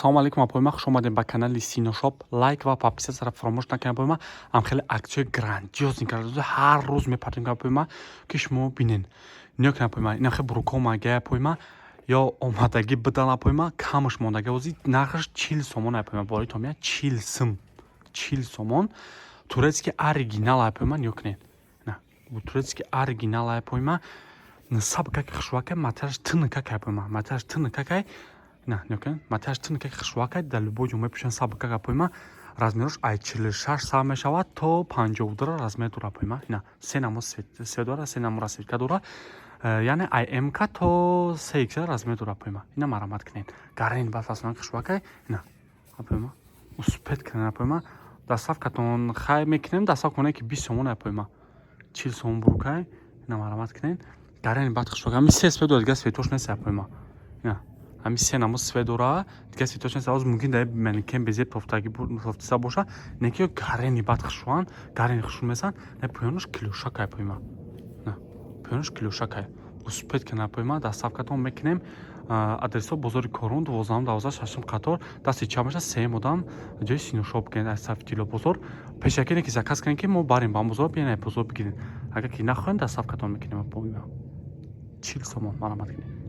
Салому алейкум, апоима, хуш омадем ба канали Синошоп. Лайк ва подписаться фаромӯш накунед, апоима. Ам хеле аксияи грандиозный карда, ҳар рӯз мепартем, апоима, ки шумо бинен. Ниё кунед, апоима, ина хеле брюк омагай, апоима, ё омадагӣ бидан, апоима, камаш мондагӣ. Ози нархаш 40 сомон, апоима, бораи томия 40 сум, 40 сомон. Турецкий оригинал, апоима, ниё кунед, турецкий оригинал, апоима, саб как хушвакай, материалаш тынакакай, апоима, материалаш тынакакай. На, нёкун, материалаш тынакак, хушвакай, дар любой ҷо мепӯшанд, сабакак, апоима. Размерош ай 46 сар мешавад то 52 размер дора, апоима. Ина се намо цвет дора, се намо расцветка дора, яъне ай МК то се икс размер дора, апоима. Ина марамат кунед, гарен ба фасонак хушвакай. Ина, апоима, успеть кунед, апоима. Доставкатон хай мекунем, доставка оне ки 20 сомон, апоима, 40 сомон брюкай. Ина марамат кунед, гарени бад хушвакай. Ҳами се цвет дора, дигар цветош нест, апоима. Ина ҳами се намо цвет дора, дигар цветош нест. Ҳоз мумкин дар манекен безеб тофтиса боша, не ки гарени бад хушван, гарени хушрӯ месан. Не, поёнаш клёшакай, апоима, на, поёнаш клёшакай. Успеть кунед, апоима, доставкатон мекунем. Адресҳо: бозори Корун, 12-ум, 12, шашум қатор, дасти чап меша, сеюм одам, ҷои Синошоп кунед. Аз сафи тилло бозор пешакине ки заказ кунед, ки мо барем ба бозор, биён, бозор бигиред. Агар ки нахоҳем, доставкатон мекунем, апоима. 40 сомон, марамат кунед.